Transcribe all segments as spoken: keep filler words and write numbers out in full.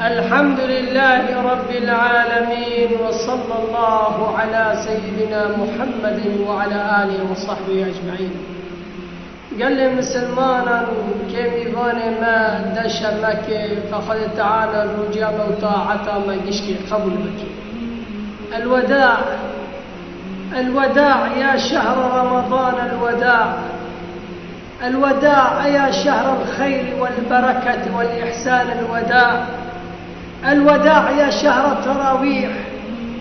الحمد لله رب العالمين، وصلى الله على سيدنا محمد وعلى آله وصحبه أجمعين. Gelê misilmanan, kê mîvanê me deşe Mekê, fe Xwedê Teala rojiya me û taeta me gişkî qebûl bike. الوداع، الوداع يا شهر رمضان، الوداع. الوداع يا شهر الخير والبركة والإحسان، الوداع. الوداع يا شهر التراويح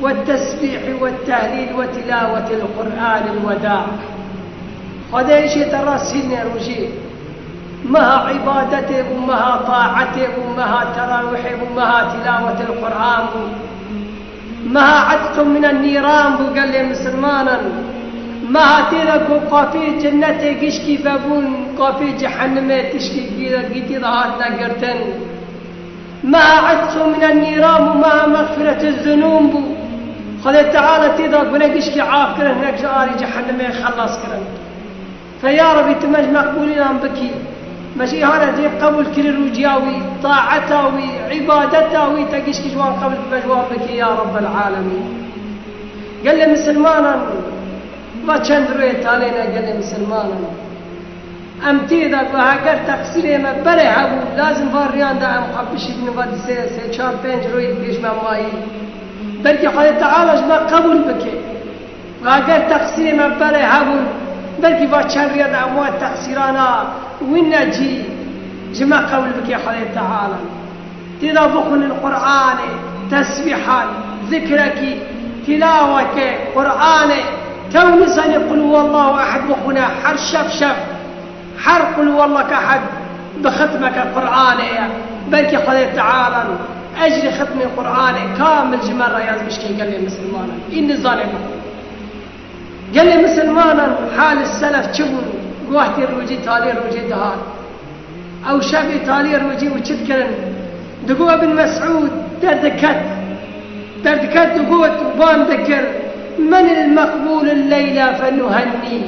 والتسبيح والتهليل وتلاوة القرآن، الوداع. Xwedê îşê te re sînê rojî. Meha îbadetê bû, meha taetê bû, meha terawihê bû, meha tilawetil Qur'an bû. Meha etqu minen nîran bû gelê misilmanan. Meha tê de ku qafî cennetê gişkî vebûn, qafî cehennemê tişkî gî-, gîtî de hatine girtin. Meha etqu minen nîran bû, meha mexfiretiz zunûn bû. Xwedê Teala tê de gune gişkî af kirin, hinek ji arî cehennemê xelas kirin. Fe ya Rebî, tu me ji meqbûlînan bikî. Me ji îhana dê qebûl kirî rûciya wî, taeta wî, îbadeta wî, te gişkî ji wan qebûl, me ji wan bikî ya Rebbel Alemîn. Gelê misilmanan, va çend rûyê talê ne gelê misilmanan. Em tê de ku heger teqsîrê me berê hebû, lazim va riyan de em xwe bişîdin, va di sê, sê, çar, pênc rûyê pêş me mayî. Belkî Xwedê Teala ji me qebûl bike. Ve eger teqsîrê me berê hebûn, belkî va çend riya de em wan teqsîrana wî necî ji me qebûl bike Xwedê Teala. Tê de bixwînin Qur'anê, tesbîhan, zikrekî, tilaweke Qur'anê, tew nizanî Qul huwallahu ehad bixwîne her şev şev. Her Qul huwallaka ehad bi xitmeke Qur'anê ye. Belkî Xwedê Teala ecrê xitmê Qur'anê kamil ji me re yaz bişkê gelê misilmanan. Î nizanê bixwîn. Gelê misilmanan, halê selef çi bûn? Wextê rojî, talê rojî dihat. Ew şevê talê rojî û çi dikirin? Digot Ibn Mes'ûd derdiket. Derdiket digot, wan dikir, "Men il meqbûl il leyla fenuhennî."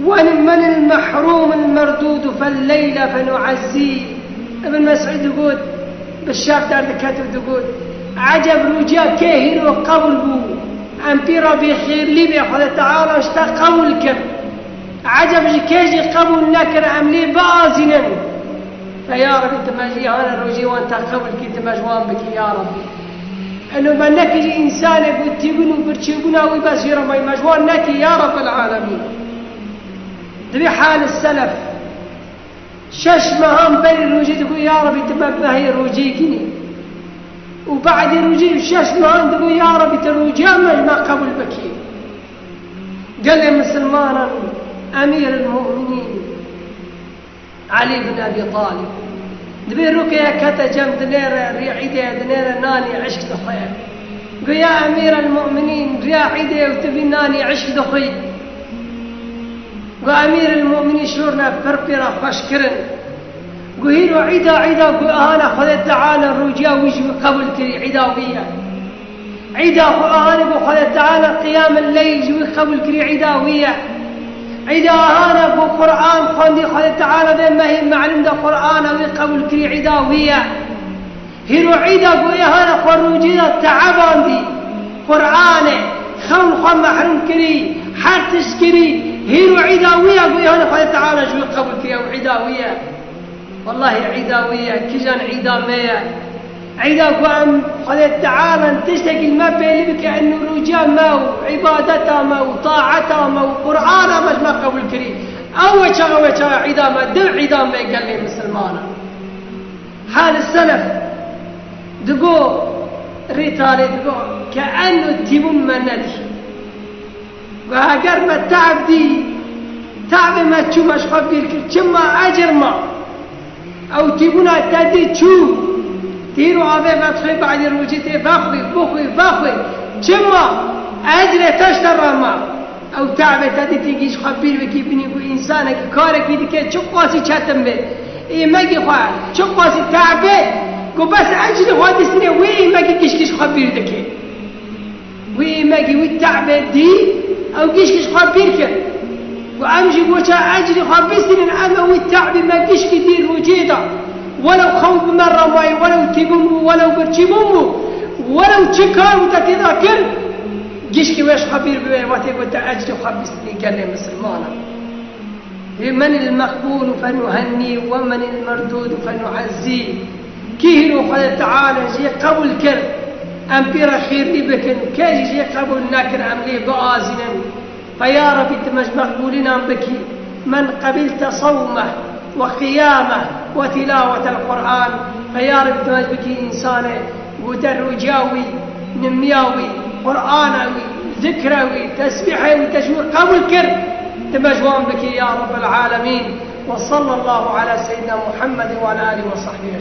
Wan men il mehrûm il merdûd fel leyla fenuezzî. Ibn Mes'ûd digot, bi şev derdiket û digot, "Eceb rûciya kê hîro qebûl bû? Em pê re bêxêrlî bê, Xwedê Teala ji te qebûl kir. Eceb ji kê jî qebûl nekir, em lê biazînin." Fe ya Rebî, tu me ji îhana rojî wan te qebûl kî, tu me ji wan bikî ya Rebî. Eno me nekijî însanê ku tîbûn û birçîbûna wî bes jê re mayî, me ji wan nekî ya Rebbel Alemîn. Divê halê selef şeş mehan berî rojî digot, ya Rebî, tu me mehê rojî kinî. Û badê rojî şeş mehan digot, ya Rebî, tu rojiya me ji me qebûl bikî. Gelê misilmanan, Emîr el Mu'minîn, Elî bin Ebî Talib. Dibê rokeye kete cem dinêre rê îdê dinêre nanî eşk dixwe. Go ya Emîr el Mu'minîn, riya îdê û tu vî nanî eşk dixwî. Go Emîr el Mu'minîn şorne pir pê re xweş kirin. Go hîro îda, îda go ahana Xwedê Teala rûciya wî ji wî qebûl kirî, îda wî ye. Îda xwe ahane ku Xwedê Teala qiyamil leyl ji wî qebûl kirî, îda wî ye. Îda ahane ku Qur'an xwendî, Xwedê Teala vê mehê melûm de Qur'ana wî qebûl kirî, îda wî ye. Hîro îda ku ê hane xwe rûcî de teebandî, Qur'anê, xewn xwe mehrûm kirî, her tişt kirî, hîro îda wî ye ku ê hane Xwedê Teala ji wî qebûl kirî, ew îda wî ye. Wellahî îda wî ye, kîjan îda me ye. Îda ku em Xwedê Teala tiştekî li me pêlî bike, eno rûciya me û îbadeta me û taeta me û Qur'ana me ji me qebûl kirî. Ew wê çaxa, wê çaxa îda me, div îda me gelê misilmanan. Halê selef digo, rê talê digo, ke eno tîbûn me nedî. Ve heger me te'b dî, te'bê me çû me ji xwe bîr kir, çima ecir ma? Ew tîbûna te dî çû, tîr û avê vedixwî, badê rojî tê vexwî, bixwî, vexwî. Çima? Ecrê te ji te re ma. Ew te'bê te dî tî gî ji xwe bîr bikî, binî ku însanekî karekî dike, çi qasî çetin bê. Îmegî xwe, çi qasî te'bê, ku bes ecrê xwe dîstinê, wê îmegî gişkî ji xwe bîr dike. Wî îmegî wî te'bê dî, ew gişkî ji xwe bîr kir. Û em jî weça ecrî xwe bistînin, em ê wî te'bî me gişkî dî rûcê de. Welew xew bi me re mayî, welew tîbûn Welew birçîbûn bû, welew çi kar bû te têda kir, gişkî wê ji xwe bîr bibe, wê tê gote ecrê xwe bistînî gelê misilmana. من المقبول فنهني ومن المردود فنعزي. Kî hîro Xwedê Teala jê qebûl kir, em pê re xêrî bikin, kê jî jê qebûl nekir, em lê biazînin. Fe ya Rebî, tu me ji meqbûlînan bikî. من قبلت صومه وقيامه وتلاوة القرآن. Fe ya Rebî, tu me ji bikî însanê ku te rûca wî, nimiya wî, Qur'ana wî, zikra wî, tesbîhê wî, te ji wî qebûl kir. Tu me ji wan bikî ya Rebbel Alemîn. وصلى الله على سيدنا محمد وعلى آله وصحبه أجمعين.